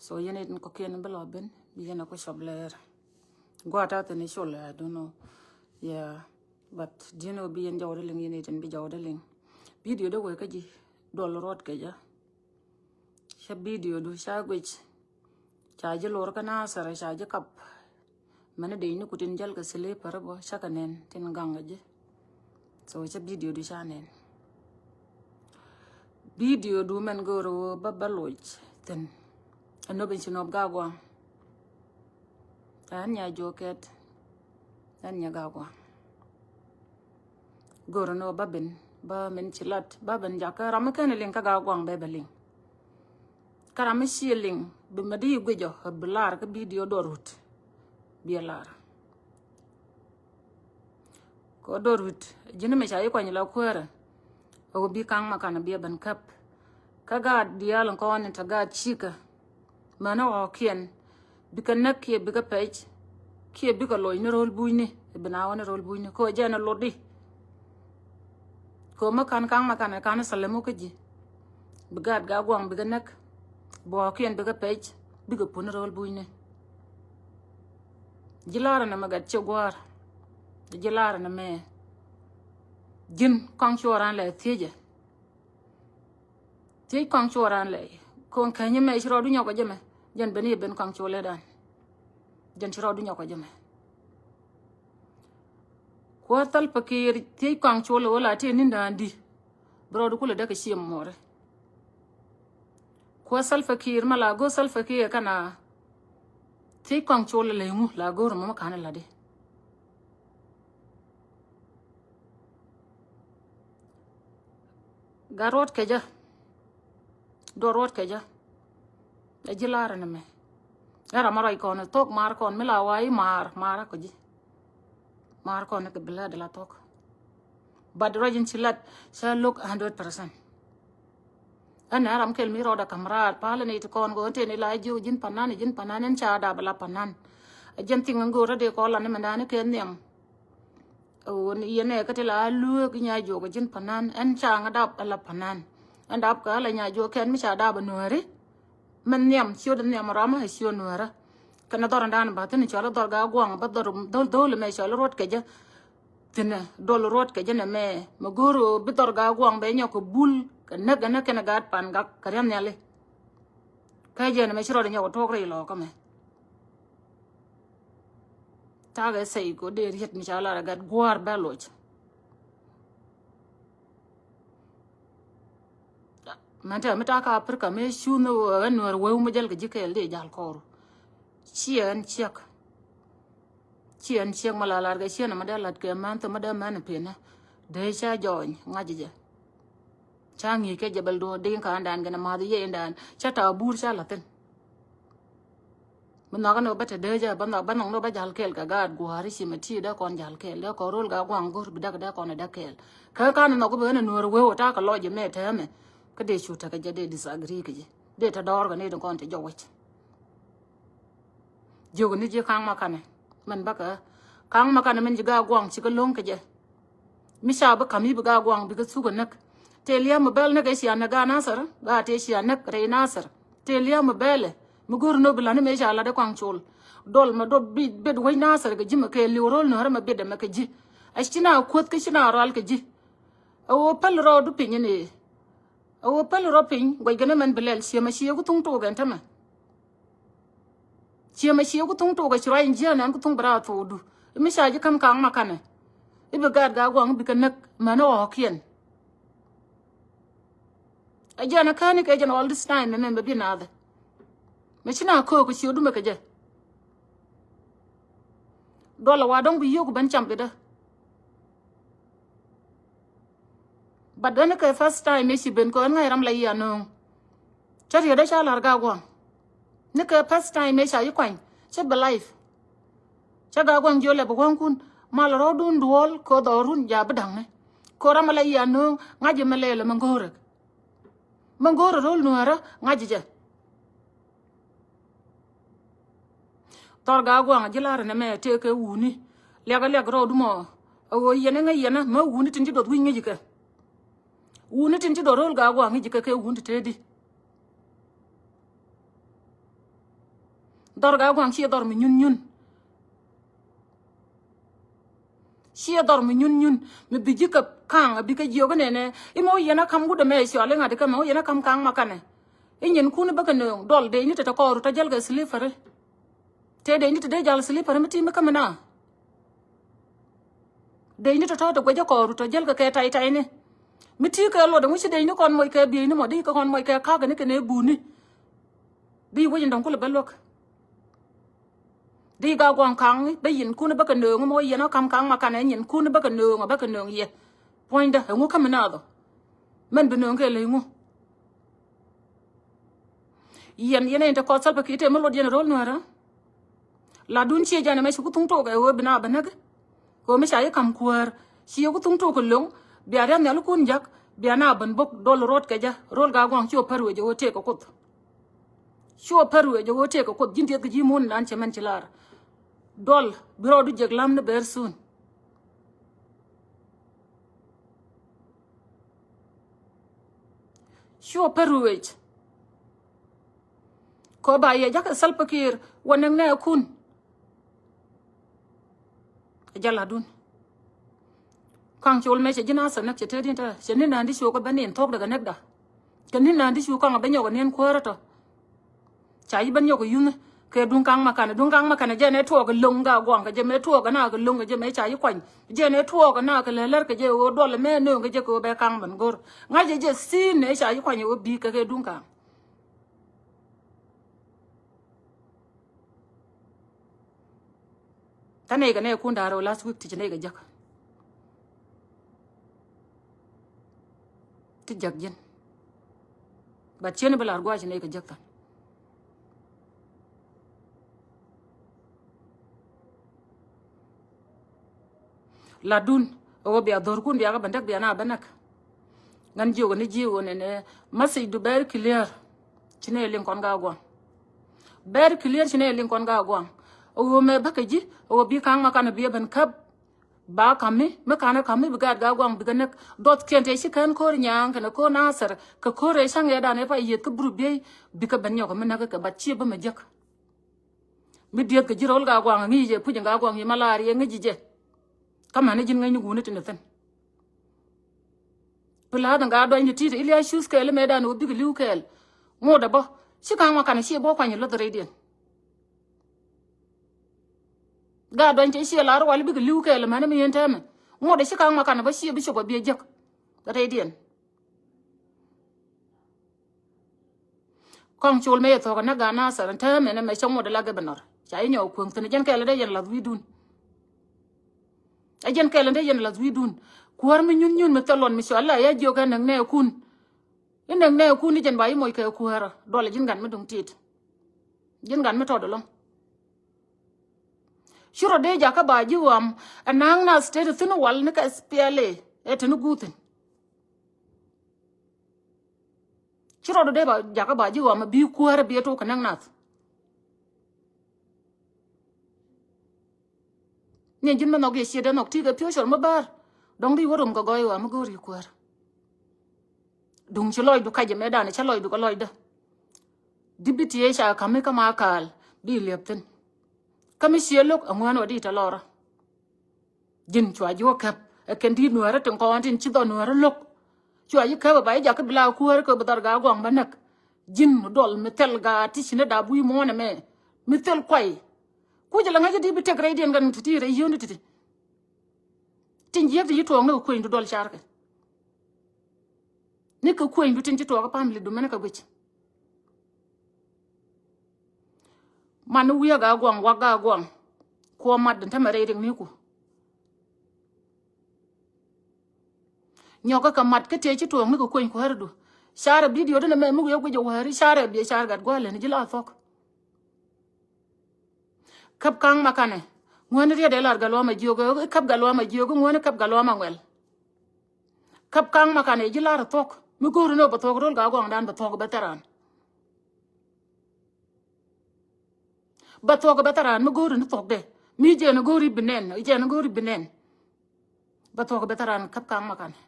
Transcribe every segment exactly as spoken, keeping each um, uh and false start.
So yɛn it in kɔkiɛn bi lɔ ben bi yɛn a ku shop lɛɛr. Gua̱a̱th a thin i col, I don't know. Yeah. But do you know bi yɛn jɔwdɛ liŋ, yɛn it in bi jɔwdɛ liŋ. Video dee wee kä ji̱ duɔl ruɔt kɛ jɛ. Cä video du ca guic. Ca ji̱ lor kä Nasir, ca ji̱ kap. Mɛn dee ni kutin jäl kɛ slipper bä, cä kɛ nɛn tin gaŋ kɛ ji̱. So cä video du ca nɛn. Video du mɛn go̱o̱r wä bä bä loc thin. Ɛn nop in ci nop Gaguaŋ. Ɛn nya juɔk kɛt. Ɛn nya Gaguaŋ. Go̱o̱r ni wä bä ben, bä min ci lat, bä ben jakä ram mi kɛn liŋ kä Gaguaŋ bɛ bɛ liŋ. Kä ram mi ci liŋ, bi mɛ di guic ɔ, bi lar kä video dɔr wut. Bi lar. Kɛ dɔr wut, ji̱n mi ca yi kuany la kuäärä. Ɛ wä bi Kaŋ Makan bi ben käp. Kä gaat diaal in kɔn in te gaat cikä. Mänä ɣɔ̱kiɛn bikɛ näk kiɛ bikɛ pɛc kiɛ bikɛ loc ni ro̱l bucni. Bi na wä ni ro̱l bucni kɛ ɣöö jɛn ɛ lotdi. Kɛ ɣöö mi ka̱n Kaŋ Makan ɛ ka̱n ɛ salɛm wä kä ji̱. Bi gaat Gaguaŋ bikɛ näk, bi ɣɔ̱kiɛn bikɛ pɛc, bikɛ pun ni ro̱l bucni. Ji̱ la̱rä nɛmɛ gat ciɛ gua̱a̱r. Ji̱ la̱rä nɛmɛ. Ji̱n kɔaŋ cuɔ raan lɛ thiecɛ. Thiec kɔaŋ cuɔ raan lɛ. Kɔn kɛny mɛ ci rɔɔdu nyɔkɔ jɛ mɛ. Jɛn ben i̱ ben kɔaŋ cuɔ lɛ dan. Jɛn ci rɔɔdu nyɔkɔ jɛ mɛ. Kuäär Salva Kiir thiec kɔaŋ cuɔ lɛ wä la tëë ni̱n daan di. Bi rɔɔdu kulɛ däk kɛ ciɛ muɔɔri. Kuäär Salva Kiir ma la go̱o̱r Salva Kiir kɛn a thiec kɔaŋ cuɔ lɛ lɛ ŋu la go̱o̱r mɔ mɛ ka̱n ɛ la di. Gat ruɔt kɛ jɛ. Duɔt ruɔt kɛ jɛ. Ɛ ji̱ la̱rä nɛmɛ. Ɛ ram a ruac kɔn ɛ thok maar kɔn mi la wa i̱ maar, maar a kɔ ji̱. Maar kɔn ɛ kɛ bi lät ɛ la thok. But ruac in ci lat cä lo̱k a hundred percent. Ɛn ɛ ram kɛl mi rɔɔdɛ ka̱m raar palä ni ti kɔn kɛ ɣän tëë ni la ji̱ ji̱n panan, ji̱n panan ɛn ca dap ɛ la panan. Ɛ jɛn thiŋ ɛn go̱o̱rä dee kɔn la ni mɛn da̱a̱n ni kɛ nhiam. Ɣöö ni yɛn ɛ kä ti la lueek i̱ nya jiök ji̱n panan, ɛn ca ŋä dap ala panan. Ɛn dap kɛ ala nya jiök kɛn mi ca dap a nuääri. Mɛn nhiam ciöt nhiam ram ɛ ciöt nuäärä. Kɛn dhɔr ɛn dan ba thi̱n cɔal dhɔr Gaguaŋ ba dhɔr dhol dhol mɛ cɔal ruɔt kɛ jɛ. Thi̱n dhol ruɔt kɛ jɛ nɛ mɛ mɛ go̱o̱r ɣöö bi dhɔr Gaguaŋ bɛ nyɔk kɛ bul kɛ näk kɛ näk kɛn gaat pan gak kɛ riam nhiali. Kä jɛ nɛ mɛ ci rɔɔd nyɔk kɛ tuɔk ri lɔɔkä mɛ. Takɛ sɛy ko dee riet mi ca lar gat gua̱a̱r bɛ loc. Mɛn tɛ mi takä Africa mi cuŋ ni ɣöö ɛ nuɛr weu mi jäl kɛ ji̱ kɛɛl dee jal kɔɔr. Ciɛ ɛn ciɛk. Ciɛ ɛn ciɛk mi la lar kɛ ciɛ nɛ mi dee lat kɛ män thok mi dee män pinä. Dee ca jɔɔny ŋa̱c jɛ. Ca ŋi̱i̱c kɛ jɛ bɛl duɔ̱ɔ̱r di̱ŋ ka̱a̱ndan kɛnɛ ma̱th yɛ indan ca ta̱a̱ buur ca la̱thin. Mi nhɔkä ni wä bä te dee jɛ bä nhɔk bä nhɔk ni wä bä jal kɛɛl kɛ gaat gua̱a̱ri ci mɛ ti dee kɔn jal kɛɛl dee kɔn ro̱l Gaguaŋ go̱r bi däk dee kɔn däk kɛɛl. Kä kan nhɔk bä ɣän nuɔr wee wä ta̱a̱ kɛ lɔc jɛ mɛ tɛmɛ. Kä dee cu tekɛ jɛ dee disagree kɛ jɛ dee te dɔɔr kɛ ni dee kɔn te jɔw wec. Jiök ni ji̱ Kaŋ Makanɛ mɛn bäkɛ Kaŋ Makanɛ mɛn ji̱ Gaguaŋ ci kä lo̱ŋ kɛ jɛ. Mi ca bi ka̱m i̱ bi Gaguaŋ bikɛ thuk ɛ näk. Tëë lia̱a̱ mi bɛl näk ëë cia näk gaat Nasir gaat tëë cia näk rɛy Nasir. Tëë lia̱a̱ mi bɛlɛ mi go̱o̱r ni bi la̱t ni mëë ca la̱t ɛ kɔaŋ col. Dɔl mɛ dɔl bi bet wec Nasir kɛ ji̱ mɛ kɛ li̱w ro̱l ni ɣärä mɛ bet ɛmɛ kɛ ji̱. Ɛ ci na kuäth kä ci na rɔal kɛ ji̱. Ɛ ɣöö päl rɔɔdu piny ɛn ëë. Ɛ ɣöö päl rɔ piny guɛc gɛn ɛmɛn bi lɛl ciɛ mɛ ciɛ ku thuŋ tok ɛn tämɛ. Ciɛ mɛ ciɛ ku thuŋ tok ɛ ci ruac in jiɛn ɛn ku thuŋ bi raar thokdu. Mi ca ji̱ käm Kaŋ Makanɛ. I̱ bi gaat Gaguaŋ i̱ bi kɛ näk män ɣɔ̱ɔ̱kiɛn. Ɛ jɛn ɛ käni kɛ jɛn all this time mɛ mɛ bi naath. Mɛ ci na köök kɛ ciötdu mɛ kɛ jɛ. Duɔl ɛ wa dɔ̱ŋ bi yio̱k ben cam bitdä. But then kɛ first time mëë ci ben kɛ ɣän ŋa̱c ram la yiëë anööŋ. Cä rietdä ca la̱r Gaguaŋ. Ni kɛ first time mëë ca yi kuany cä bi life. Cä Gaguaŋ jiö lɛ bi wäŋkun mal rɔ̱dun duɔ̱ɔ̱l kɛ dhɔrun ja bi da̱ŋni. Kɛ ram la yiëë anööŋ ŋa̱c mɛ lɛɛlɛ mɛ ŋo̱o̱rɛ. Mɛ ŋo̱o̱rɛ ro̱l nuäärä ŋa̱c jɛ. Thɔr Gaguaŋ ji̱ la̱r nɛmɛ tëëkɛ wuni. Liak liak rɔɔdu mɔ. Ɛ ɣöö yɛn ŋäc yɛn mɛ wuni tin ci duɔth wi̱c ŋäc kɛ. Wuni tin ci duɔth ro̱l Gaguaŋ ŋäc kɛ kɛ wuni tëëdi. Dhɔr Gaaguaŋ ciɛ dhɔr mi nyun nyun. Ciɛ dhɔr mi nyun nyun mi bi ji̱ kɛ ka̱a̱ŋ a bi kɛ jiök inɛnɛ. Imɛ wä yɛn a ka̱m wut ɛmɛ cual iŋa̱t ikä mɛ wä yɛn a ka̱m ka̱a̱ŋ ma kanɛ. Inyinkun bäkɛ nööŋ dɔl dee ni te te kɔɔru tɔ jäl kɛ slippery. Te dee ni te dee jal slippery mi ti mi kämi na. Dee ni te tɔ te guecä kɔɔru tɔ jäl kɛ kɛ tay tay ni. Mi ti kɛ luɔt ɛŋu ci dee ni kɔn moc kɛ biey ni mɔ di kɛ kɔn moc kɛ ka̱a̱k ni kɛ nɛ buni. Di wec in dɔ̱ŋ kulɛ bä luäk. Di Gaaguaŋ ka̱ŋ bä yinkun bä kɛ nööŋ mɔ yɛn ɔ ka̱m ka̱ŋ ma kanɛ nyinkun bä kɛ nööŋ bä kɛ nööŋ yɛ. Puɔ̱nydä ɛŋu kämi naath ɔ. Mɛn bi nööŋ kɛ ley ŋu. Yɛn yɛn in te kɔth Salva Kiir te mi luɔt yɛn ro̱l nuäärä. La dun ciɛ janɛ mɛ ci ku thuŋ tok ɛ ɣöö bi na bä näk. Kɛ ɣöö mi ca yi ka̱m kuäär ci yɛ ku thuŋ tok kɛ lo̱ŋ. Bia riath nhial kun jak bia na bän bok dɔl ro̱t kɛ jɛ ro̱l Gaaguaŋ ci ɣöö pär wec ɛ ɣöö tëëk kɛ Kuoth. Cuɔ pär wee jɛ wee tëëk kɛ Kuoth ji̱n dieth kɛ ji̱ mun dan cɛ mɛn ci lar. Dɔl bi rɔɔdu jek lam ni very soon. Cuɔ pär wee. Kɔ ba yɛ jakɛ Salva Kiir wä nɛŋ nɛ kun. Ɛ jɛ latdun. Kaŋ col mɛ cɛ ji̱n a thɛ näk cɛ tëëd in tɛ cɛ ni naan di cu kɛ ben in thuɔ̱k dɛ kɛ näkda. Kɛ ni naan di cu kaŋ a ben nyɔk ɛ niɛn kuäärä tɔ. Ca yi ben nyɔk ɛ yunh kɛ duŋ kaŋ ma kanɛ duŋ kaŋ ma kanɛ jɛ nɛ tuɔɔk ɛ loŋ Gaaguaŋ kɛ jɛ mɛ tuɔɔk ɛ na kɛ loŋ kɛ jɛ mɛ ca yi kuany. Jɛ nɛ tuɔɔk ɛ na kɛ lɛ lär kɛ jɛ ɣöö duɔl ɛ mɛ nööŋ kɛ jɛ kɛ ɣöö bɛ kaŋ ben go̱r. Ŋa̱c ɛ jɛ thiin nɛ ca yi kuany ɛ ɣöö bi kɛ kɛ duŋ kaŋ. Kä nɛy kɛ nɛy kun da̱rɛ wä last week ti ci nɛy kɛ jäk. Ti jäk ji̱n. But cieni bi lar gua̱a̱c ci nɛy kɛ jäk than. Latdun ɛ wä bia dhorkun bia kɛ bä näk bia na bä näk. Ŋän jiök ni jiök ni ni message du very clear. Ci ni liŋ kɔn Gaaguaŋ. Very clear ci ni liŋ kɔn Gaaguaŋ. Ɛ wä mɛ bä kɛ ji̱ ɛ wä bi ka̱ŋ ma kanɛ bi ɛ ben käp. Ba ka̱mi mi kanɛ ka̱mi bi gaat Gaaguaŋ bi kɛ näk. Duɔth kiɛn tɛ ci kɛn ko̱r nyaaŋ kɛnɛ ko̱r Nasir kɛ ko̱r ɛ ca̱ŋ ɛ dan ɛ pa yieth kä bru biey bi kɛ ben nyɔk mi näk kɛ bat ci bä mɛ jek. Mi dieth kɛ ji̱ ro̱l Gaaguaŋ ŋi̱i̱c jɛ puc Gaaguaŋ yi malaria ŋi̱i̱c jɛ. Kä mani ji̱n ŋäcni guuni tin thi̱n. Pi la̱a̱th in Gaaduany ti ti̱i̱t ilia cuth kɛɛl imedan wä bikɛ li̱w kɛɛl. Ŋot ɛ bä ci ka̱ŋ ma kanɛ ci bä kuany iluth rɛydiɛn. Gaaduany ti ci lar wal bikɛ li̱w kɛɛl mani mi yɛn tɛmɛ. Ŋot ɛ ci ka̱ŋ ma kanɛ bä ci bi cop a biɛ jek rɛydiɛn. Kɔŋ col mɛ yɛ thuɔ̱k ɛ näk Gaat Nasir ɛn täämɛ nɛ mɛ cä ŋuɔ̱t ɛ la gɛ bɛ nɔr ca yɛ nyɔk kueŋ thi̱n ɛ jɛn kɛl ɛ dee yɛn lath wi̱i̱dun. Ɛ jɛn kɛl ɛ dee yɛn lath wi̱i̱dun. Kuäär mi nyuth nyuth mi thil luɔn mi cɔal la ya jiök ɛ näk nɛ kun. I̱ näk nɛ kun i̱ jɛn ba i̱ moc kɛ kuäärä duɔl ɛ ji̱n gat mi duŋ tit. Ji̱n gat mi tɔt ɛlɔ̱ŋ. Ci rɔ dee jakä ba ji̱ ɣɔam ɛ na̱a̱ŋ na state thi̱n wal ni kɛ S P L A ɛ te ni guuthin. Ci rɔɔdu dee ba jakä ba ji̱ ɣɔam a bi kuäärä bi a tok kɛ näk nath. Ni ji̱n mi nhɔk yɛ ciet dee nhɔk ti kɛ pi̱w cɔr mi bäär. Dɔ̱ŋ di wä rom kɛ gɔɔy ɣɔam mi go̱o̱r yi kuäärä. Duŋ ci lɔcdu kacɛ mɛ danɛ cä lɔcdu kɛ lɔcdä. Di bi ti ëë ca ka̱mi kä ma kaal bi liɛp thi̱n. Kä mi cië lo̱k a ŋuään wä di tɛ lɔrä. Ji̱n cua ji̱ wä käp ɛ kɛn di̱t nuäärä tin kɔn tin ci dhɔ nuäärä lo̱k. Cua ji̱ käp ɛ ba ji̱ jakä bi la kuäärä kɛ bi dhɔr Gaaguaŋ bä näk. Ji̱n duɔl mi thil gaat ti ci ni dap wi̱i̱ muɔ̱ɔ̱n ɛmɛ mi thil kuay. Kucä la ŋäcä di bi tëk rɛydiɛn kɛn ti̱ti̱ rɛy yio̱o̱ni ti̱ti̱. Tin jiäk ti ci tuɔɔk ni kɛ kuenydu duɔl carkɛ. Ni kɛ kuenydu tin ci tuɔɔk kä pamilidu mɛn kɛ guic. Man ni wi̱i̱ a Gaaguaŋ wak Gaaguaŋ. Kuɔ mat den tämɛ rɛy riŋ ni ku. Nyɔkä kɛ mat kä tëë ci tuɔɔk ni kɛ kueny kuääridu. Carɛ bidio den ɛmɛ mi wi̱i̱ a guic a wäri carɛ biɛ car gat gua̱a̱lɛ ni ji̱ la thuɔ̱k. Käp ka̱ŋ ma kanɛ ŋuäni riet ɛ lar Gatluak Majiök, käp Gatluak Majiök ŋuäni käp Gatluak Maŋuɛl. Käp ka̱ŋ ma kanɛ ji̱ lar thuɔ̱k mi go̱o̱ri ni bɛ thuɔ̱k ro̱l Gaaguaŋdan bɛ thuɔ̱k bɛ thɛran. Bɛ thuɔ̱k bɛ thɛran mi go̱o̱ri ni thuɔ̱kdɛ mi jɛn go̱o̱ri bi nɛn jɛn go̱o̱ri bi nɛn. Bɛ thuɔ̱k bɛ thɛran käp ka̱ŋ ma kanɛ.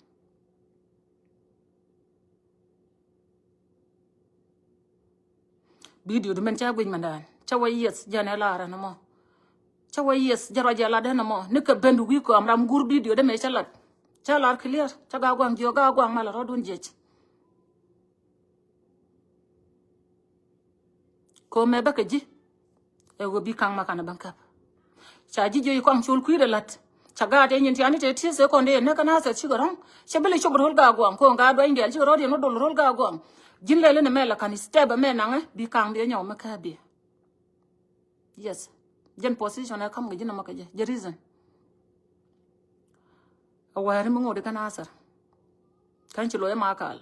Bidio di mɛn ca guic mandan Cä wä yieth jɛn ɛ lar ɛn ɛmɔ. Cä wä yieth jɛ ruac ɛ lat ɛn ɛmɔ. Ni kɛ ben du wi̱i̱ kɔam ram gur bidio dee mëë cä lat. Cä lar clear. Cä Gaa Guaŋ jiök Gaa Guaŋ malɛ rɔ̱dun jiec. Kɛ ɣöö mɛ bä kɛ ji̱. Ɛ ɣöö bi Kaŋ Makanɛ ben käp. Ca ji̱ jiök i̱ kɔaŋ col kui̱dɛ la̱t. Ca gaat ɛ nyin tiani tëë tieth ɛ kɔn dee ɛ näk kä Nathɛr cikɛ rɔ̱ŋ. Cɛ bi lɛ cop ro̱l Gaa Guaŋ kɔn gaat duanydiɛl cikɛ rɔ̱diɛn wä dol ro̱l Gaa Guaŋ. Ji̱n lɛl in ɛmɛ la ka̱n step ɛmɛ naŋɛ bi Kaŋ bi ɛ nyɔw mɛ käp biɛ. Yes. Jɛn position ɛ ka̱m kɛ ji̱n ɛmɔ kɛ jɛ. Jɛ reason. A wäri mi ŋot ikä Nathɛr. Kän ci lo̱c ɛ Makal.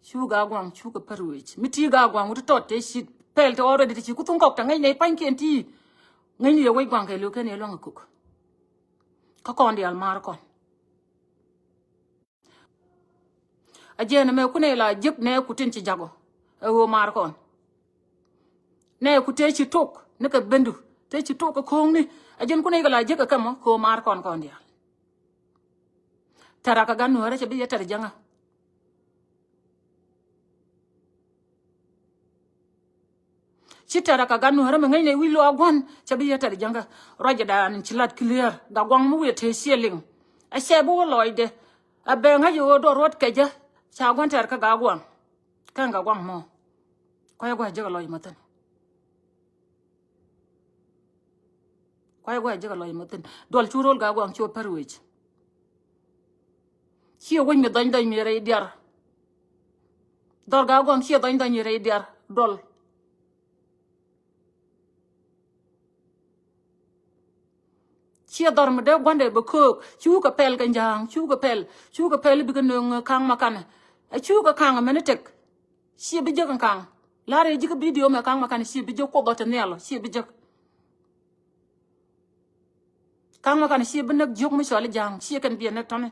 Cu Gaa Guaŋ cu kɛ pär wec. Mi ti Gaa Guaŋ wut tɔt te ci pɛl te already te ci ku thuŋ kɔk te ŋäcnɛ i̱ pa̱nykiɛn ti. Ŋäcni yɛ wec Guaŋ kɛ li̱w kɛn yɛ luaŋ ikuk. Kä kɔn diaal maar kɔn. A jɛn ɛmɛ kunɛ la jek nɛ ku tin ci jak ɔ. Ɛ ɣöö maar kɔn. Nɛ ku tëë ci tok ni kɛ bendu tëë ci tok kɛ ko̱o̱ŋni. A jɛn kunɛ kɛ la jek ɛ kɛ mɔ kɛ ɣöö maar kɔn kɔn diaal. Tɛ̈r a kɛ gan nuäärä cɛ bi yɛ tɛ̈r jäŋä. Ci tɛ̈r a kɛ gan nuäärä mi ŋäcnɛ wi̱c luaak gua̱n cɛ bi yɛ tɛ̈r jäŋä. Ruacdan ci lat clear Gaa Guaŋ mi wi̱i̱ tëë ciɛ liŋ. A cɛ bi wä lɔcdɛ. A bɛ ŋäc ɣöö duɔr ruɔt kɛ jɛ. Ca gua̱n tɛ̈r kä Gaa Guaŋ. Kɛn Gaa Guaŋ mɔ. Kua̱c gua̱c jek a lɔc mɔ thi̱n. Kuay guay jek a lɔc mɛ thi̱n. Duɔl cu ro̱l Gaa Guaŋ cu pär wec. Ciɛ wec mi dhɔny dhɔny mi rɛy diar. Dhɔr Gaa Guaŋ ciɛ dhɔny dhɔny mi rɛy diar. Duɔl. Ciɛ dhɔr mi dee gua̱ndɛ bɛ köök. Cu kɛ pɛl kɛ ja̱a̱ŋ, cu kɛ pɛl, cu kɛ pɛl bikɛ nöŋ Kaŋ Makanɛ. Ɛ cu kɛ Kaŋ mɛn tek. Ciɛ bi jek in Kaŋ. La̱r yɛ ji̱ kä bidio mɛ Kaŋ Makanɛ ciɛ bi jek Kuoth ɔ te nhial ɔ, ciɛ bi jek. Kaŋ Makanɛ ciɛ bi näk jiök mi cɔal i̱ ja̱a̱ŋ, ciɛ kɛn biɛ näk tɔ̱ni.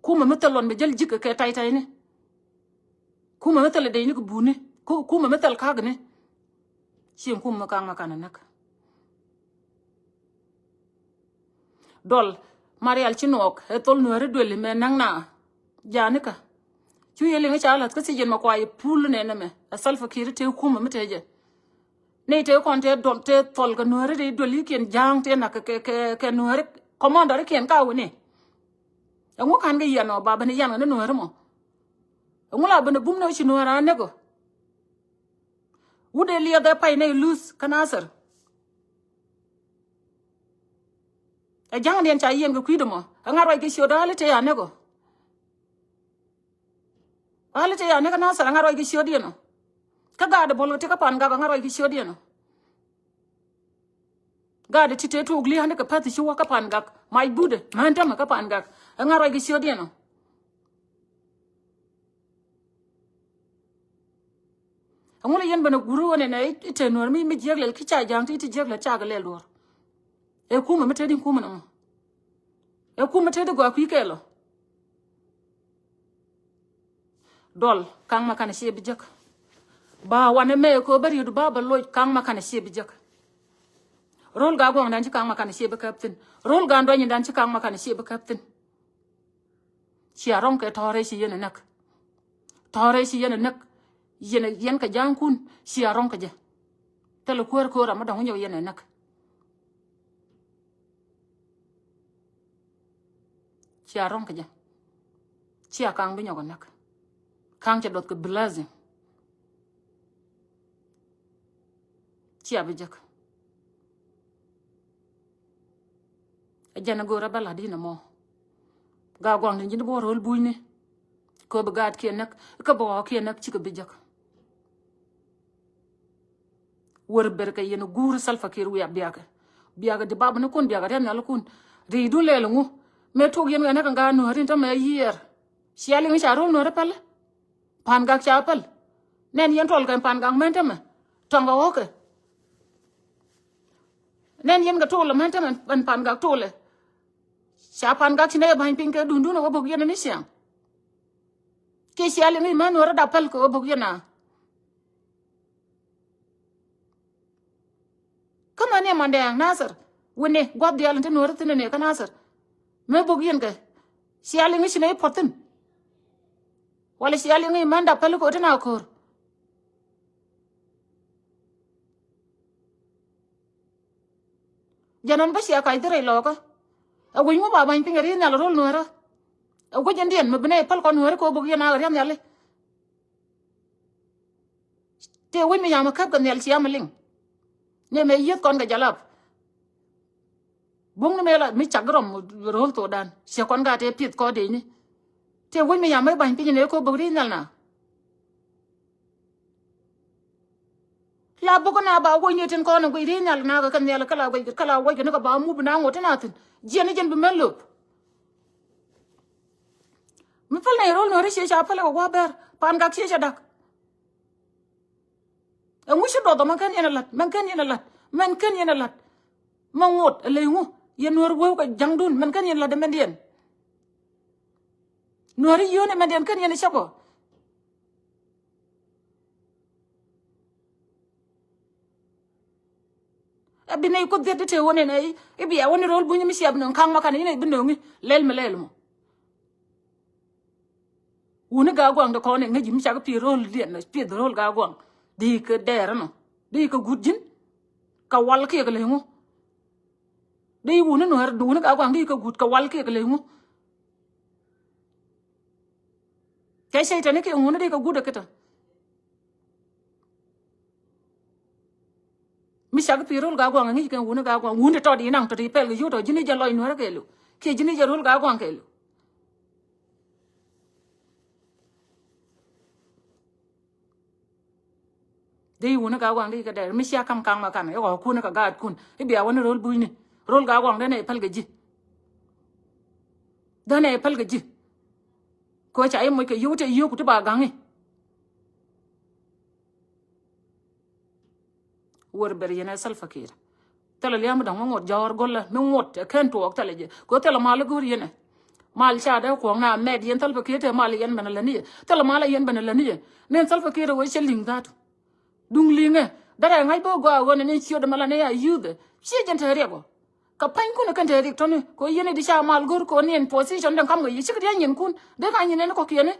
Kumɛ mi thil luɔn bɛ jäl ji̱k kɛ taytayni. Kumɛ mi thil dee ni kɛ buuni. Ku-, kumɛ mi thil ka̱kni. Ciɛ kumɛ mi Kaŋ Makanɛ näk. Duɔl Marial ci nuɔɔk ɛ thol nuääri duëli mɛ näk na. Janikä. Cu yɛ liŋ ca la̱th kä thiec yɛn mɛ kua yɛ pul nɛnɛ mɛ. Ɛ Salva Kiir tëë kumɛ mi tëë jɛ. Ni tëë kɔn tëë duɔl tëë thol kɛ nuääri tëë duëlikiɛn ja̱a̱ŋ tëë nak kɛ, kɛ, kɛ, kɛ nuääri kɔmɔndɔrikiɛn ka wini. Ɛŋu ka̱n kɛ yɛn ɔ ba ben yɛn kɛ ni nuääri mɔ. Ɛŋu la ben ɛ bum ni ɔ ci nuääri a näk ɔ. Wut ɛ liɛth ɛ pay nɛy luth kä Nathɛr. Ɛ ja̱ŋdiɛn ca yiɛn kɛ kui̱dɛ mɔ. Ɛ ŋa̱t ruac kɛ ciöt ɛ ɣäli tëë a näk ɔ. Ɣäli tëë a näk kä Nathɛr ɛ ŋa̱t ruac kɛ ciötdiɛn ɔ. Kä gaat ɛ buɔl kɛ ti kä Pan Gak ɛ ŋa̱t ruac kɛ ciötdiɛn ɔ. Gaat ɛ ti tëë tuɔɔk li̱a̱ndɛ kɛ päth ci wä kä Pan Gak. Mac budɛ män tämɛ kä Pan Gak ɛ ŋa̱t ruac kɛ ciötdiɛn ɔ. Ɛŋu la yɛn ben a guri ɣän ɛn ɛ i̱ te nuɔr mi, mi jiäk lɛl ki ca ja̱a̱ŋ ti i̱ ti jiäk lɛl ca kɛ lɛl duɔr. Ɛ kumɛ mi te di kumɛ nɔmɔ. Ɛ kumɛ te di gɔaa kui̱ kɛɛl ɔ. Duɔl Kaŋ Makanɛ ciɛ bi jek. Ba wanɛ mɛ kɛ ɣöö bä riet ba bɛ loc Kaŋ Makanɛ ciɛ bi jek. Ro̱l Gaa Guaŋdan ci Kaŋ Makanɛ ciɛ bi käp thi̱n. Ro̱l Gaa Duanydan ci Kaŋ Makanɛ ciɛ bi käp thi̱n. Cia rɔ̱ŋ kɛ tɔ̱rɛ ci yɛn ɛ näk. Tɔ̱rɛ ci yɛn ɛ näk. Yɛn ɛ, yɛn kɛ ja̱a̱ŋkun cia rɔ̱ŋ kɛ jɛ. Thilɛ kuäär ko̱o̱r amä dɔ̱ŋ nyɔk yɛn ɛ näk. Cia rɔ̱ŋ kɛ jɛ. Cia Kaŋ bi nyɔk ɛ näk. Kaŋ cɛ duɔth kɛ blessing. Cia bi jek. Ɛ jɛn ɛ go̱o̱rä bä la̱t inɛ mɔ. Gaa Guaŋ ni ji̱n bi wä ro̱l bunyni. Kɛ bi gaatkiɛn näk, kä bi ɣɔɔkiɛn näk cikɛ bi jek. Wër ber kɛ yɛn guur Salva Kiir wiak biakɛ. Biakɛ di baba ni kun biakɛ riɛn nhial kun. Ri dun lɛl ŋu. Mëë tok yɛn kɛ näk ŋa nuääri tämɛ yiër. Cia liŋ ca ro̱l nuääri päl. Pan Gak ca päl. Nɛn yɛn tuɔl kɛ Pan Gak mɛn tämɛ. Tɔŋ kɛ ɣɔ̱kɛ. Nɛn yɛn kɛ tuɔl mɛn tämɛ Pan Gak tuɔlɛ. Ca Pan Gak ci nɛ yɛ ba̱ny piny kɛ dundun ɛ wä bok yɛn ni ciaŋ. Kiɛ cia liŋ i̱ mɛn nuääri dap päl kɛ wä bok yɛn a. Kä mani ɛ mandɛ Nathɛr wi̱ni gua̱th diaal in te nuääri thi̱n ni kä Nathɛr. Mëë bok yɛn kɛ cia liŋ i̱ ci nɛ i̱ puɔ̱th thi̱n. Walɛ cia liŋ i̱ män dap päl ko̱ ti na ko̱r. Jɛn ɛn bä cia kac dhirɛ ilɔkä. Ɛ wi̱c ŋu ba ba̱ny piny ɛ ri̱i̱n nhial ro̱l nuäärä. Ɛ wi̱c ɛn diɛn mi bi nɛ päl kɔn nuäärä kɛ ɣöö buk yɛn a ria̱n nhiali. Tëë wi̱c mi yam ɛ käp kɛ nhial cia mi liŋ. Nɛ mɛ yieth kɔn kɛ jalap. Buŋ ni mëë la mi cak rɔm ro̱l thokdan ciɛ kɔn ka tëë pieth kɔ dëëcni. Tëë wi̱c mi yam mi ba̱ny piny ni ɛ kɔ bäk ri̱i̱n nhial na. La buk na ba wuɔ̱c ni tin kɔn in guic ri̱i̱n nhial na kɛ kɛ nhial kä la guic kä la wuɔ̱c kɛ ni kɛ ba mup na ŋot tin a thi̱n. Jiɛn ni jiɛn bi män lop. Mi päl nɛ ro̱l nuɔ̱ri ciɛ ca päl kɛ gua̱a̱ bɛr pan gak ciɛ ca dak. Ɛŋu ci duɔth ɔ mɛn kɛn yɛn ɛ la̱t, mɛn kɛn yɛn ɛ la̱t, mɛn kɛn yɛn ɛ la̱t. Mɛ ŋot ɛ ley ŋu yɛn nuɔ̱ɔ̱r weu kɛ ja̱ŋdun mɛn kɛn yɛn la̱t ɛ mɛn diɛn. Nuɔ̱ɔ̱r i̱ yio̱o̱n ɛ mɛn diɛn kɛn yɛn ɛ cäpɔ. Ɛ bi nɛy kuoth dhiet di tëë wä nɛn ɛ i̱ bia wä ni ro̱l buny mi ciap nöŋ ka̱ŋ ma kan i̱ nɛy bi nöŋi lɛl mi lɛl mɔ. Wuni Gaa Guaŋ di kɔn in ŋäc ji̱ mi cak pi̱i̱th ro̱l diɛn pi̱i̱th ro̱l Gaa Guaŋ. Di kɛ dɛɛr ɛnɔ di kɛ guut ji̱n. Kɛ wal kiɛ kɛ ley ŋu. Di wuni nuɛr wuni Gaa Guaŋ di kɛ guut kɛ wal kiɛ kɛ ley ŋu. Kɛ cɛy tɛni kiɛ ŋuni di kɛ guut ɛ kitɛ. Mi cak pi̱i̱ ro̱l Gaa Guaŋ ŋi̱c kɛn wuni Gaa Guaŋ wuni tɔt inaŋ tɔt ipɛl kɛ yut tɔ ji̱n i̱ jɛ lɔc nuɛrä kɛɛliw kiɛ ji̱n i̱ jɛ ro̱l Gaa Guaŋ kɛɛliw. Dee i̱ wuni Gaa Guaŋ dee i̱ kɛ dɛr mi cia kam kaŋ ma kan i̱ ɣɔɔkun i̱ kɛ gaatkun i̱ bia wä ni ro̱l bucni ro̱l Gaa Guaŋ dee nɛ i̱ päl kɛ ji̱. Dee nɛ i̱ päl kɛ ji̱. Kɛ ca i̱ moc kɛ yio̱w te yio̱w ku ti ba ga̱ŋi. Wër ber yɛn ɛ Salva Kiir. Thilɛ lia̱a̱ mi dɔ̱ŋ mi ŋot jɔ̱ɔ̱r go̱lä mi ŋot ɛ kɛn tuɔɔk thilɛ jɛ kɛ thilɛ mal i̱ go̱o̱r yɛn ɛ. Mal ca dee kuɔ̱ŋ na mɛt yɛn Salva Kiir te mal yɛn ben ɛ läni yɛ thilɛ mal yɛn ben ɛ läni yɛ. Nɛn Salva Kiir ɛ wee cɛ li̱ŋ dha̱a̱t. Duŋ li̱ŋɛ derɛ ŋa̱c bä gɔaa ɣöö nɛn ciöt ɛmɛ la nɛ a yuth ɛ ciɛ jɛn te riɛk ɔ. Kɛ pa̱nykun ɛ kɛn te riɛk tɔ̱ni kɛ yɛn ɛ di ca mal go̱o̱r kɛ ɣöö nɛn position den kam kɛ yɛ cikɛ dia̱ nyinkun dee ka nyin nɛn kɔ̱kiɛni.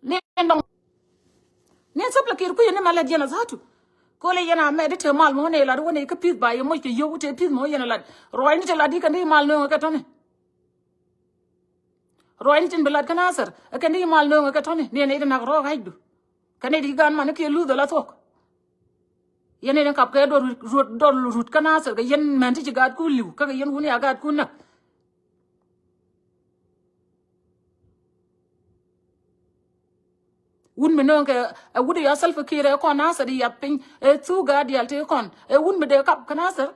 Ni ɛn dɔŋ ni ɛn Salva Kiir kui̱ ni mɛ lɛt yɛn a dhatu. Kol i̱ yɛn a mɛ di te mal mɔ ni lat wä ni kä pi̱th ba yɛ moc kɛ yio̱w te pi̱th mɔ yɛn a lat. Ruac ni te lat di kɛn di mal nööŋ kɛ tɔni. Ruac ni tin bi lat kä Nasir kɛn di mal nööŋ kɛ tɔni ni ɛn i̱ di nak rɔɔk ɣa̱cdu. Kɛn i̱ di gan man kiɛ luth ala thuɔk. Yɛn i̱ di kap kɛ dɔl rut dɔl rut kä Nasir kɛ yɛn mɛn ti ci gaat ku li̱w kä kɛ yɛn wuni a gaat ku näk. Wun mi nööŋ kɛ ɛ wut i̱ ya Salva Kiir ɛ kɔn Nasir i̱ yap piny ɛ thuk gaa diaal ti kɔn ɛ wun mi dee kap kä Nasir.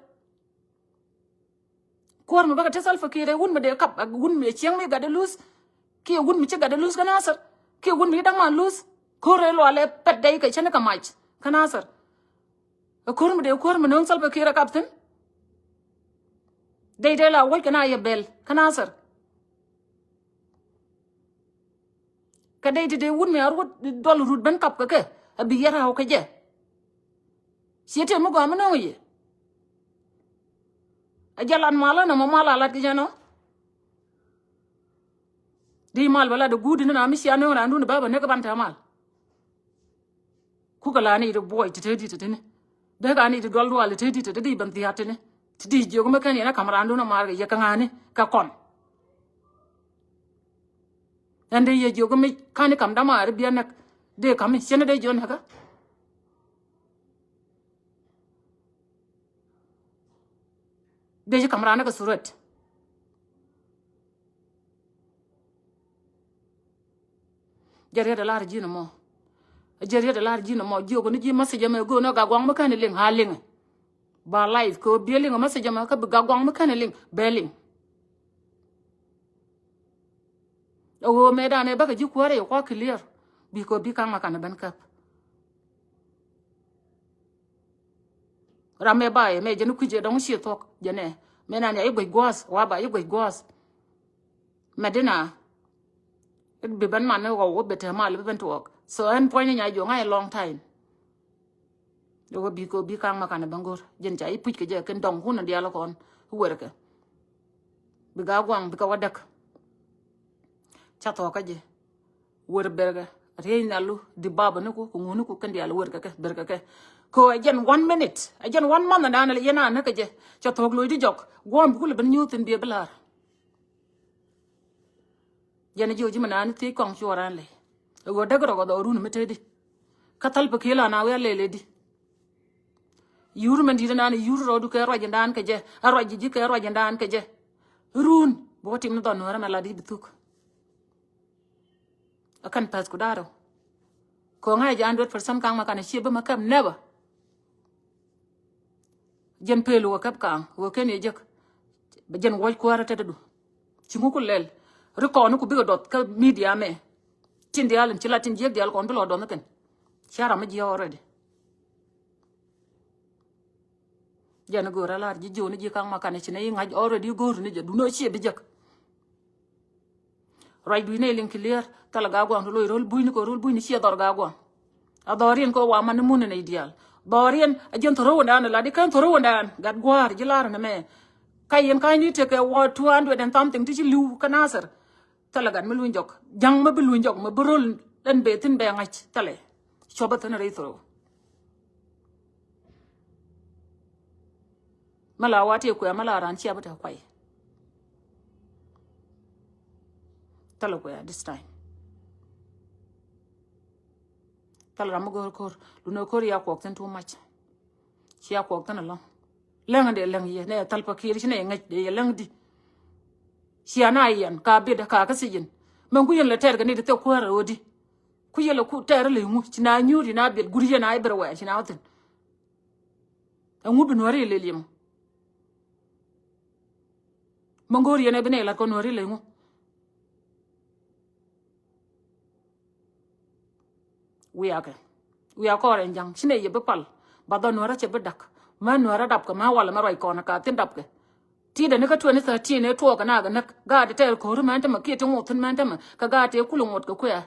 Kuäär mi bäkɛ ti Salva Kiir ɛ wun mi dee kap ɛ wun mi cieŋ mi gat ɛ luth. Kiɛ wun mi ci gat ɛ luth kä Nasir kiɛ wun mi ci da̱ŋ man luth. Ko̱r ɛ lualɛ pɛt dɛy kɛ cäni kɛ mac kä Nasir. Ɛ ko̱r mi dee kuäär mi nööŋ Salva Kiir ɛ kap thi̱n. Dee dee la wäc kɛ na yɛ bɛl kä Nasir. Kɛ dee ti dee wut mi a ruɔt dɔl rut ben kap kɛ kɛ a bi yɛ raw kɛ jɛ. Ciɛ tëë mi gɔaa mi nööŋ yɛ. A jɛ lat mal ɛn ɛmɔ mal a lat kɛ jɛ nɔ. Di mal bɛ lat a guut ni na mi cia nööŋ raan dun bä bä ni kɛ ban tɛ mal. Kukɛ la ni ti buɔy ti te di ti ti ni. Dee ka ni ti dual dual ti te di ti ti di ben thiat ti ni. Ti di jiök mi kɛn yɛn a kam raan dun a mar kɛ yɛ kɛ ŋa̱a̱ni kɛ kɔn. Ɛn dee yɛ jiök mi kani kam damaari biɛ nɛk. Dee kami ciɛn dee jiök nɛkä. Dee ci kam raan nɛk kɛ thuret. Jɛ riet a lar ji̱n mɔ. Jɛ riet a lar ji̱n mɔ jiök ni ji̱ message mɛ go̱o̱n ɛ Gaa Guaŋ mi kɛn liŋ a liŋ. Ba live kɛ ɣöö biɛ liŋ message mɛ kä bi Gaa Guaŋ mi kɛn liŋ bɛ liŋ. Ɛ ɣöö mëë danɛ bäkɛ ji̱ kuäärɛ yɛ kua clear. Bi kɛ ɣöö bi ka̱ŋ ma kanɛ ben käp. Ram mɛ ba yɛ mɛ jɛn kui̱c yɛ dɔ̱ŋ ciɛ thuɔ̱k jɛnɛ. Mɛ nan ya i̱ guec gua̱a̱th wa ba i̱ guec gua̱a̱th. Mɛ dina. It bi ben man ni ɣɔw wä bɛ te mal bi ben tuɔɔk. So ɛn puɔ̱ny ni nya jiɔŋ a long time. Jɛ wä bi ko bi ka̱ŋ ma kanɛ ben go̱r jɛn ca i̱ puc kɛ jɛ kɛn dɔŋ kun dial kɔn. I̱ wër kɛ. Bi Gaa Guaŋ bi kɛ wä däk. Ca thuɔ̱k kä jɛ. Wër berkɛ Riey nalu di baba ni ku ku ŋuni ku kɛn diaal wer kɛ kɛ ber kɛ kɛ. Ko ɛ jɛn one minute, ɛ jɛn one month dan yɛn a näk kɛ jɛ. Cɛ thok loc di jɔk guam bi kul ben nyuth thin bi bi lar. Jɛn jiɔ ji̱ mi naan thiec kɔŋ cuɔ raan lɛ. Ɛ ɣöö däk rɔk ɛ dhɔrun mi tëëdi. Kä thal pɛ kiel an a wiaa lɛl ɛ di. Yur mɛn di̱t naan yur rɔɔdu kɛ ruac indan kɛ jɛ. A ruac ji̱ ji̱ kɛ ruac indan kɛ jɛ. Run bi wä tim ni dhɔn nuɔrɛ mɛ lat i̱ bi thuk. A kɛn path ku da̱rä. Ko̱ŋä jɛ hundred percent ka̱ŋ ma kanɛ ciɛ bi ma kɛp, never. Jɛn pel wä kɛp ka̱ŋ wä ken yɛ jek. Bɛ jɛn wuɔc kuäärä tetdu. Ci ŋu ku lɛl ri kɔn ku bikɛ duɔth kä media mɛ. Tin diaal in ci la tin jiɛk diaal kɔn bi lɔ duɔth ni kɛn. Cia ram mi jiɛ already. Jɛn go̱o̱r a lar ji̱ ji̱ wä ni ji̱ ka̱ŋ ma kanɛ ci nɛ i̱ ŋa̱c already go̱o̱r ni jɛ duno ciɛ bi jek. Ruac dui̱c nɛ liŋ clear. Thilɛ Gaaguaŋ ti loc ro̱l bui̱ni kɛ ro̱l bui̱ni ciɛ dhɔr Gaaguaŋ. A dhɔriɛn kɛ wa man ni mun ni nɛy diaal. Dhɔriɛn a jiɛn thorou wändan a lat i̱ kɛn thorou wändan gat gua̱a̱r ji̱ lar nɛ mɛ. Ka yɛn ka̱ny ni tekɛ wa two hundred and something ti ci li̱w kä Nasir. Thilɛ gat mi luny jɔk ja̱ŋ mi bi luny jɔk mi bi ro̱l ɛn bɛ thi̱n bɛ ŋa̱c thilɛ. Cuɔpä thi̱n rɛy thorou. Mä la wa tiɛ kuɛ mä la ran cia bä tɛ kuay. Thilɛ kuɛ this time. Thilɛ ram mi go̱o̱r ko̱r lunɛ ko̱r ya kuɔk thi̱n too much. Cia kuɔk thi̱n alɔŋ. Läŋ dee läŋ yɛ nɛ thal pa kiɛɛr ci nɛ ŋäc dee yɛ läŋ di. Cia na yɛn ka biɛt ka kä thi̱cin. Mɛn ku yɛn lɛ tɛɛr kɛ ni di thɛ kuäär ɛ ɣöö di. Ku yɛn lɛ ku tɛɛr lɛ ŋu ci na nyuur ci na biɛt guur yɛn a i̱ bɛr wɛɛr ci na wä thi̱n. Ɛŋu bi nuɔ̱ɔ̱ri lɛ liɛm. Mä ŋo̱o̱r yɛn ɛ bi nɛ lat kɔ nuɔ̱ɔ̱ri lɛ ŋu. Wiakɛ wiak kɔɔr ɛn ja̱ŋ ci nɛ yɛ bi pal. Ba dhɔ nuɔ̱ɔ̱rä cɛ bi dak mä nuɔ̱ɔ̱rä dapkɛ mä walɛ mä ruac kɔn ɛ ka thi̱n dapkɛ. Ti dɛ ni kä twenty thirteen ɛ tuɔɔk kɛ naak ɛ näk gaat ɛ tɛɛr ko̱ri mɛn tämɛ kiɛ ti ŋuɔth thi̱n mɛn tämɛ kɛ gaat ɛ kulɛ ŋuɔth kɛ kuɛ.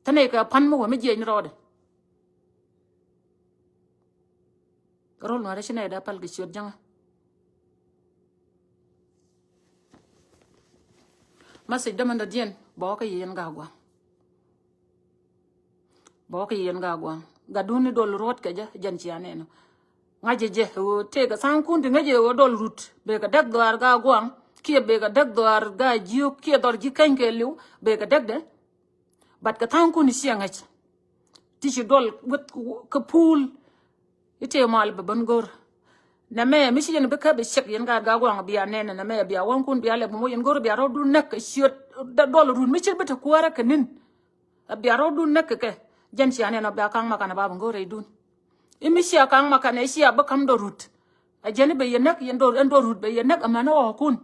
Thanɛ kɛ pan mi wä mi jiɛc ni rɔɔdɛ. Rol nuɔrɛ ci nɛ da pal kɛ ciöt jaŋä. Message dämän dɔ̱diɛn bɔɔk kɛ yien Gaaguaŋ. Bɔɔk kɛ yien Gaaguaŋ. Gatdun ni dol ruɔt kɛ jɛ jɛn cia nɛn. Ŋa̱cɛ jɛ ɣöö tëëkɛ tha̱a̱ŋkun ti ŋäcɛ ɣöö dɔl rut bekɛ däk dhɔaar Gaaguaŋ kiɛ bekɛ däk dhɔaar Gaajiök kiɛ dhɔr ji̱ keny kɛ li̱w bekɛ däkdɛ. But kɛ tha̱a̱ŋkun i̱ ciɛ ŋäc ti ci dɔl weth kä puul. I̱ tëë mal bɛ bän go̱r. Nɛmɛ mi ci yɛn bi käp i̱ cɛk yɛn gaat Gaaguaŋ bia nɛn nɛmɛ bia wäŋkun bia lɛp mɔ yɛn go̱r bia rɔɔdun näk kɛ ciöt dɔl rut mi ci bi te kuäärä kɛ ni̱n. A bia rɔɔdun näk kɛ kɛ jɛn cia nɛn a bia ka̱ŋ makan a bap in go̱o̱r rɛydun. I̱ mi cia ka̱ŋ makan ɛ cia bi ka̱m dɔ rut. A jɛn i̱ bɛ yɛ näk yɛn dɔ ɛn dɔ rut bɛ yɛ näk amäni ɣɔɔkun.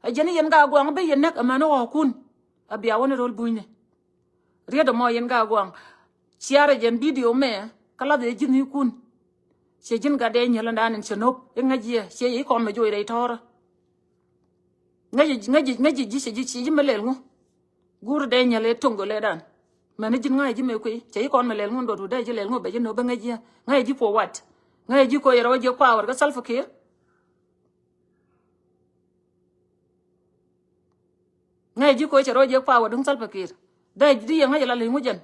A jɛn i̱ yɛn Gaaguaŋ bɛ yɛ näk amäni ɣɔɔkun. A bia wä ni ro̱l bunyni. Riet ɛmɔ yɛn Gaaguaŋ. Ciarɛ jɛn bidio mɛ kä lath yɛ ji̱n i̱kun. Ciɛ ji̱n gat dee nyɛl ɛn daan in cɛ nop i̱ ŋäc yɛ ciɛ yɛ i̱ kɔn mɛ joc rɛy tɔ̱ɔ̱rä. Ŋäci ŋäci ŋäci ji̱ cɛ ji̱ cɛ ji̱ mɛ lɛl ŋu. Guur dee nyɛl ɛ toŋ gölɛ dan. Mɛn ji̱n ŋa̱c ji̱ mɛ kuiy cɛ ji̱ kɔn mɛ lɛl ŋu dɔt wut dee ji̱ lɛl ŋu bɛ ji̱ nöp bä ŋäc ji̱. Ŋäc ji̱ puɔ wat. Ŋäc ji̱ koc rɔ ji̱ power kä Salva Kiir. Ŋäc ji̱ koc cɛ rɔ ji̱ power duŋ Salva Kiir. Dee ji̱ yɛ ŋäc la lɛl ŋu jɛn.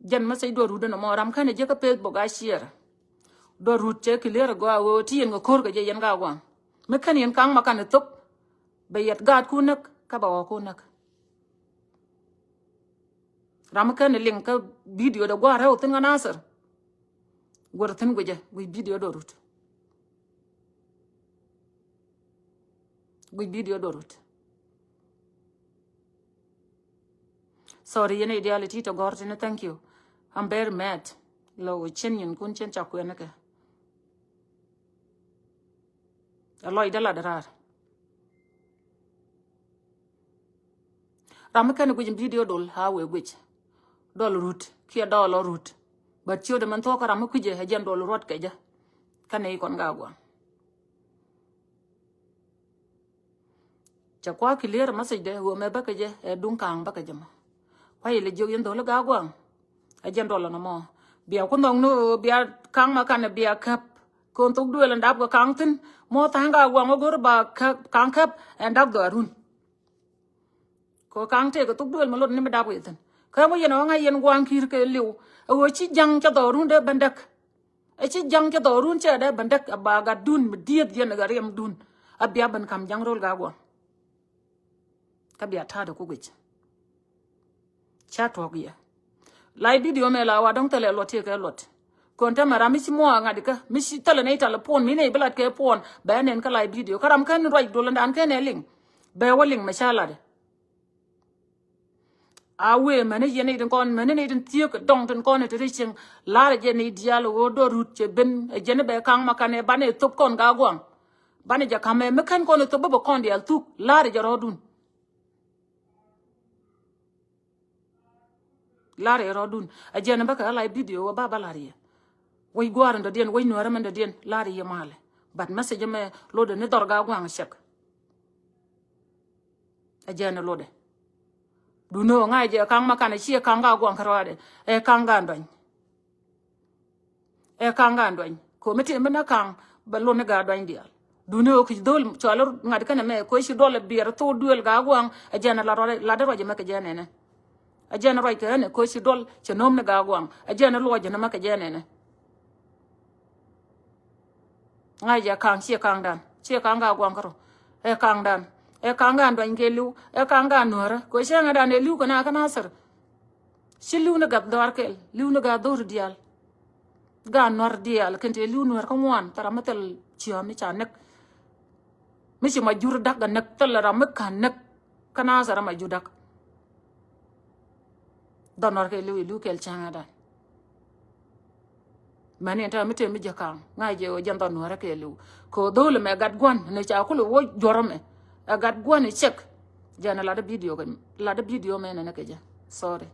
Jɛn message duɔt rut ɛn ɛmɔ ram kɛn ɛ jiäkä Facebook a share. Duɔt rut cɛ clear ɛ gɔaa ɣöö ti yɛn kɛ ko̱r kɛ jɛ yɛn Gaaguaŋ. Mi kɛn yɛn ka̱ŋ ma kan ɛ thop. Bɛ yɛt gaatkun näk kä bɛ ɣɔɔkun näk. Ram mi kɛn ɛ liŋ kä bidio dɛ gua̱a̱r rɛw thi̱n kä Nasir. Guɔ̱r thi̱n guicɛ guic bidio duɔt rut. Guic bidio duɔt rut. Sorry yɛn ideality tɔ gɔr tini, thank you. I'm very mad. Lɔ cien nyin kun cien ca kuɛn kɛ. A lɔc dala darar. Ram mi kɛn guic bidio dol a wee guic. Dol rut kiɛ dol ɔ rut. But ciö de mɛn thuɔk ram mi kui̱cɛ a jɛn dol ruɔt kɛ jɛ. Kɛn ikɔn Gaaguaŋ. Cɛ kua clear message dɛ ɣöö mɛ bäkɛ jɛ ɛ duŋ ka̱a̱ŋ bäkɛ jɛ mɔ. Kua ilɛ jiök yɛn dho̱li Gaaguaŋ. Ɛ jɛn duɔl ɛnɔ mɔ bia ku nhɔk ni ɣöö bia ka̱a̱ŋ ma kanɛ bia käp. Kɔn thok duël ɛn dap kɛ kaŋ thi̱n. Mɔ tha̱a̱ŋ ka guaŋ ɔ go̱r ba kaŋ kɛp ɛn dap dhɔaarun. Kɛ kaŋ tëëkɛ thok duël mi lot ni mi dap kɛ thi̱n. Kä mi yɛn ɣä ŋa̱c yɛn gua̱a̱ŋ ki̱i̱r kɛ li̱w. Ɛ ɣöö ci ja̱ŋ cɛ dhɔɔrun dee ben däk. Ɛ ci ja̱ŋ cɛ dhɔɔrun cɛ dee ben däk ɛ ba gatdun mi dieth yɛn ɛ gat riɛmdun. A bia ben ka̱m ja̱ŋ rol ka gua̱a̱ŋ. Kä bia ta̱a̱dɛ ku guic. Ca tuɔ̱k yɛ. Lay video mɛ la wa dɔ̱ŋ thilɛ luɔt tiɛ kɛ luɔt. Kɔn tɛmɛ ram mi ci muɔ ŋa̱t ikä mi ci thilɛ nɛy tal puɔn mi nɛy bi lat kɛ puɔn bɛ nɛn kä lay video kä ram kɛn ruac dol ndan kɛn ɛ liŋ. Bɛ wä liŋ mɛ ca lat. A wee mɛni yɛn itin kɔn mɛni ni itin thiek dɔŋ tin kɔn itin ri cieŋ. Lar jɛ ni dial wä dɔ rut cɛ ben ɛ jɛn bɛ kaŋ ma kan ɛ ban ɛ thop kɔn ga guaŋ. Ban ɛ jɛ kamɛ mi kɛn kɔn ɛ thop bä bɛ kɔn dial thuk lar jɛ rɔdun. Lar yɛ rɔdun. A jɛn bä kɛ la video wä ba ba lar yɛ. Wec guar in dɔdiɛn wec nuɛrɛ mɛn dɔdiɛn lar yɛ malɛ. But message mɛ lodɛ ni dhɔr ga guaŋ cɛk. A jɛn lodɛ. Dunɛ ŋa̱c jɛ kaŋ ma kan a ciɛ kaŋ ga guaŋ kɛ rɔadɛ. Ɛ kaŋ ga dɔny. Ɛ kaŋ ga duany. Komi ti mi na kaŋ bɛ lun ni ga duany dial. Duni ɣöö ki̱c dhol cual ŋa̱t kɛnɛ mɛ koci duɔl ɛ biɛr thok duël ga guaŋ. Ɛ jɛn ɛ la ruac, la dee ruac ɛmɛ kɛ jɛn ɛnɛ. Ɛ jɛn ɛ ruac kɛ ɛnɛ koci duɔl cɛ no̱m ni ga guaŋ. Ɛ jɛn ɛ luɔc ɛnɛ mɛ kɛ jɛn ɛnɛ. Ŋa̱c jɛ ka̱ŋ ciɛ ka̱ŋdan ciɛ ka̱ŋ ga gua̱ŋ kärɔ. Ɛ ka̱ŋdan ɛ ka̱ŋ ga duany kɛ li̱w ɛ ka̱ŋ ga nuäärä kɛ cäŋɛ dan ɛ li̱w kɛ na kä Nasir. Ci li̱w ni gat dhɔaar kɛl li̱w ni gat dhor diaal. Ga nuäär diaal kɛn tëë li̱w nuäär kä ŋuan thara mi thil ciɔ̱ɔ̱m mi ca näk. Mi ci ma jur da̱k a näk thil ram mi ka̱n näk. Kä Nasir ram a jur da̱k. Dhɔn nuäär kɛ li̱w i̱ li̱w kɛl cäŋɛ dan. Mɛn in tɛmɛ mi tëë mi jɛ ka̱ŋ ŋa̱c jɛ ɣöö jɛn dhɔn nuäärä kɛ li̱w. Kɛ ɣöö dho̱o̱l ɛmɛ gat gua̱n ni ca kulɛ wä juɔ̱r ɛmɛ. Ɛ gat gua̱n i̱ cɛk. Jɛn ɛ lat ɛ video kɛ lat ɛ video mɛ nɛnɛ kɛ jɛ. Sorry.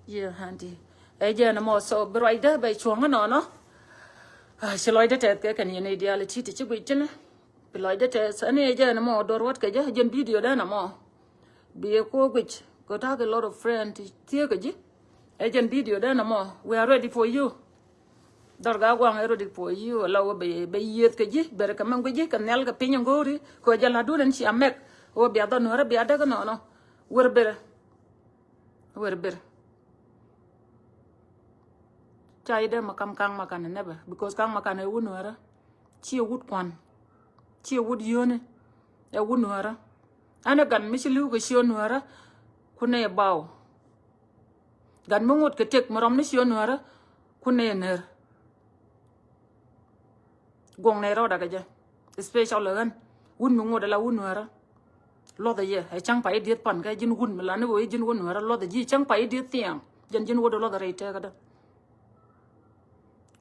Yɛ hanti ɛ jɛn ɛmɔ so bi ruacdä bɛ cuɔ̱ŋ ɛnɔnɔ. Ci lɔcdä tɛth kɛ kɛn yɛn idial ti ti ci guic tinɛ. Bi lɔcdä tɛth ɛn ɛ jɛn ɛmɔ dor wät kɛ jɛ jɛn video dɛn ɛmɔ. Bi ɛ kuɔ guic kɛ ta̱k a lot of friend ti thieekä ji̱. Ɛ jɛn video dɛn ɛmɔ we are ready for you. Dhɔr ga guaŋ ɛ rot i̱ puɔ̱ yi wala wä bɛ yieth kɛ ji̱ ber kɛ mɛŋ gui̱ ji̱ kɛ nhial kɛ piny in go̱o̱ri kɛ wä jɛ la̱t duun in cia mɛk. Wä bia dhɔr nuäärä bia däk inɔnɔ. Wer ber. Wer ber. Ca yi dee ma kam kaŋ ma kan ɛ nɛbɛ because kaŋ ma kan ɛ wut nuäärä. Ci ɛ wut kuan. Ci ɛ wut yio̱o̱ni. Ɛ wut nuäärä. Ɛn ɛ gan mi ci li̱w kɛ ciöt nuäärä. Kun ɛ baw. Gat mi ŋot kɛ tëk mi rɔm ni ciöt nuäärä kun nɛ ner. Guɔ̱ŋ nɛ rɔɔdɛ kɛ jɛ. Especially ɣän wut mi ŋot ala wut nuäärä. Luɔthɛ yɛ ɛ cäŋ pay i̱ dieth pan kɛ ji̱n wut mi la ni ɣöö i̱ ji̱n wut nuäärä luɔthɛ ji̱ cäŋ pay i̱ dieth thiaŋ. Jɛn ji̱n wut luɔthɛ rɛy tɛkädä.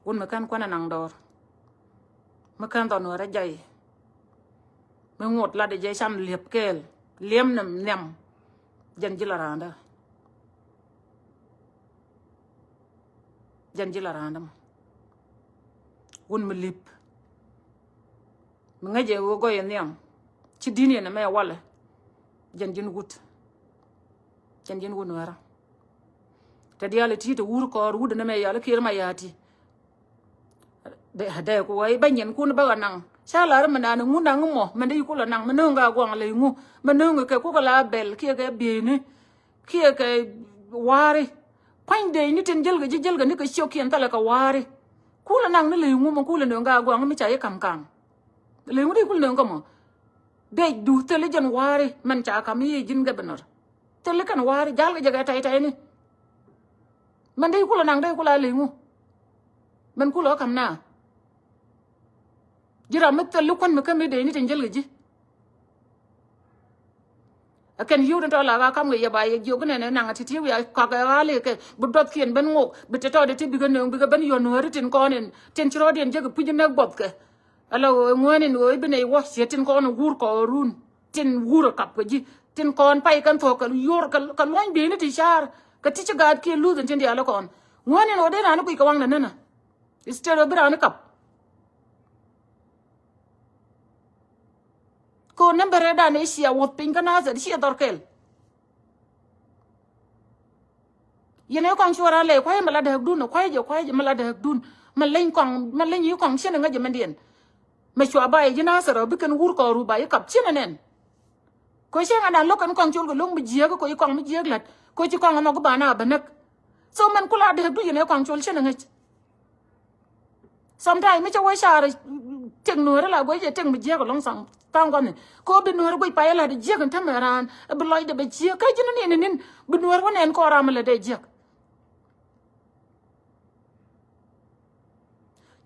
Wut mi kän kuänɛ naŋ dɔɔr. Mi kän dhɔn wärä jay. Mi ŋot lat jɛ can liep kɛɛl liep ni nhiam. Jɛn ji̱ la ra̱a̱ndä. Jɛn ji̱ la ra̱a̱ndä ma wun mi lip. Mi ŋäcɛ ɣöö gɔyɛ nhiam ci di̱n yɛn ɛmɛ walɛ. Jɛn ji̱n wut. Jɛn ji̱n wut nuäärä. Kɛ diaal iti ti wur kɔɔr wut ni mɛ yal kiɛr ma ya̱a̱ti. Dee ku wai bä nyɛn kun bä naŋ ca lar mi naan ŋu naŋ mɔ mɛ ni kula naŋ mɛ nöŋ ga guaŋ lɛ ŋu mɛ nöŋ kɛ kukɛ la bɛl kiɛ kɛ bieyni kiɛ kɛ waari. Kuany dee ni tin jälkɛ ji̱ jälkɛ ni kɛ ciök kiɛn thalɛ kɛ waari. Kula naŋ ni lɛ ŋu mɛ kula nöŋ ga guaŋ mi ca yi kam kaŋ. Lɛ ŋu dee kula nöŋ kɛ mɔ. Dee du thil jɛn waari mɛn ca kam yi ji̱n gɛ bɛ nɔr. Thil kɛn waari jal kɛ jɛ kɛ tay tay ni. Mɛn dee kula naŋ dee kula liŋu. Mɛn kula kam na. Ji̱ ram mi thil kuän mi kä mi dee ni tin jäl kɛ ji̱. Ɛ kɛn yio̱w tin tɔ la ka kam kɛ yɛ ba yɛ jiök nɛn ɛ naŋ ɛ ti ti wiaa kak ɛ ɣa̱a̱l kɛ bi duɔth kiɛn ben ŋok bi te tɔ dee ti bikɛ nööŋ bikɛ ben yɔ̱n nuääri tin kɔn in tin ci rɔɔdiɛn jek ɛ puc in nɛk buɔth kɛ. Ala ɣöö ŋuäni ɣöö i̱ bi nɛy wä ciɛ tin kɔn wur kɔɔrun tin wur ɛ kap kɛ ji̱ tin kɔn pay kɛn thuɔ̱k kɛ yor kɛ luɔ̱ny bieyni ti ca̱a̱r kɛ ti ci gaat kiɛ luth in tin diaal kɔn. Ŋuäni ɣöö dee raan i̱ guic kɛ waŋdɛ nänä. Instead ɣöö bi raan i̱ kap. Kɛ ɣöö nɛmbɛrɛ dan i̱ cia wuɔth piny kä nathɛr ciɛ dhɔr kɛl. Yɛn ɛ kɔaŋ cuɔr an lɛ kuay mɛ la dääkdun, kuay jɛ, kuay jɛ mɛ la dääkdun. Mɛ leny kɔaŋ, mɛ leny yi kɔaŋ cin ŋäc jɛ mɛ diɛn. Mɛ cua ba yɛ ji̱ Nathɛr ɔ bi kɛn wur kɔɔru ba yi kap cin ɛ nɛn. Ko cieŋ anan lo̱k kɛn kɔaŋ col kɛ lo̱ŋ mi jiääk, ko ci kɔaŋ mi jiääk la̱t, ko ci kɔaŋ ɛmɔ kä ba na bɛ näk. So mɛn kula dee du yɛn ɛ kɔaŋ col cin ɛ ŋäc. Sometime mi cä wä car tëk nuɔ̱ɔ̱ri la guec ɛ tëk mi jiääk ɛlɔ̱ŋ thaŋ thaŋ gua̱ni. Ko bi nuɔ̱ɔ̱ri guec pay ɛ la̱t jiääk ɛn tämɛ raan ɛ bi lɔcdɛ bɛ jiääk kä ji̱n ni ni nin bi nuɔ̱ɔ̱ri wä nɛn kɔɔr ram ɛ lät ɛ jiääk.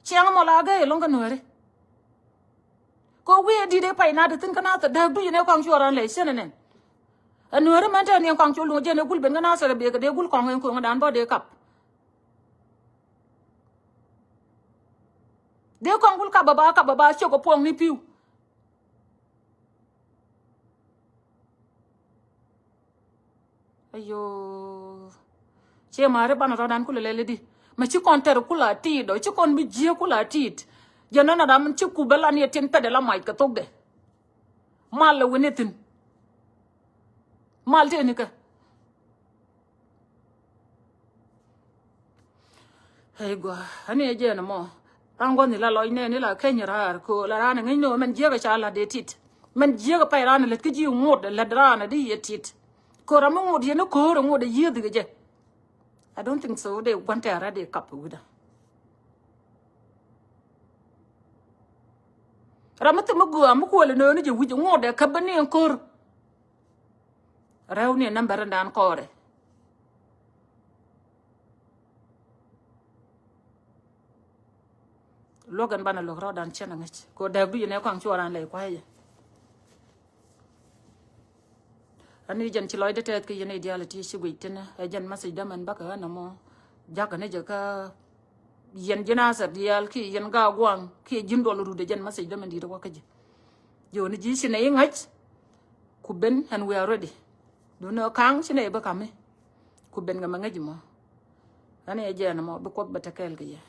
Ciɛŋ mɔ la gäi ɛlɔ̱ŋ kä nuɔ̱ɔ̱ri. Ko wi̱i̱ ɛ di̱t ɛ pay na di thi̱n kä na thɛ dääk du yɛn ɛ kɔaŋ cuɔr an lɛ cien ɛ nɛn. Ɛ nuɔ̱ɔ̱ri mɛn te ni ɛ kɔaŋ cuɔr luŋ jiɛn ɛ gul ben kä na thɛ rɛ biɛ kɛ dee gul kɔaŋ ɛ ko̱ŋ dan bä dee kap. Dee kɔaŋ gul kap bɛ ba kap bɛ ba ciök ɛ puɔ̱ŋ ni pi̱w. Ayo. Ciɛ ma̱a̱ri banɛ rɔ̱dan kulɛ lɛl i̱di. Mɛ ci kɔn tɛr kula ti̱i̱t ɔ ci kɔn bi jiɛ kula ti̱i̱t. Jɛ nɔnɔ ram ci ku bɛ lan yɛ tin pɛt ɛ la mac kɛ thokdɛ. Mal lɛ wen ithin. Mal tëë nikɛ. Hey gua ani ɛ jɛn mɔ. Ran guɔni la lɔc nɛni la keny raar ko la ran ŋäc ni mɛn jiäk ca la dee tit. Mɛn jiäk pay ran lät kä ji̱ ŋot lät ran di yɛ tit. Ko ram mi ŋot yɛ ni ko̱o̱r ŋot yɛ yieth kɛ jɛ. I don't think so. Dee guan tɛɛrɛ dee kap wi̱da. Ram mi thim mi gua mi kuɔl nööni jɛ wi̱c ŋot dee käp ni ko̱o̱r. Rɛw ni nambɛr in dan kɔɔrɛ. Luɔk ɛn banɛ luɔk rɔɔdan cɛn aŋäc ko dääk du yɛn ɛ kɔaŋ cuɔran lɛ kuayɛ. Ani jɛn ci lɔcdä tɛth kä yɛn idial ti ci guic thin ɛ jɛn message dämɛn bäkɛ ɣän ɛmɔ. Jakä ni jɛ kä yɛn ji̱n asɛr diaal kiɛ yɛn Gaa Guaŋ kiɛ ji̱n duɔl rut ɛ jɛn message dämɛn di̱t ɛ wä kä ji̱. Ji̱ wä ni ji̱ ci nɛ i̱ ŋäc. Ku ben and we are ready. Duundɛ ka̱ŋ ci nɛ i̱ bä ka̱mi. Ku ben kɛ mɛ ŋäc mɔ. Ani ɛ jɛn ɛmɔ bi Kuoth bɛ te kɛɛl kɛ yɛ.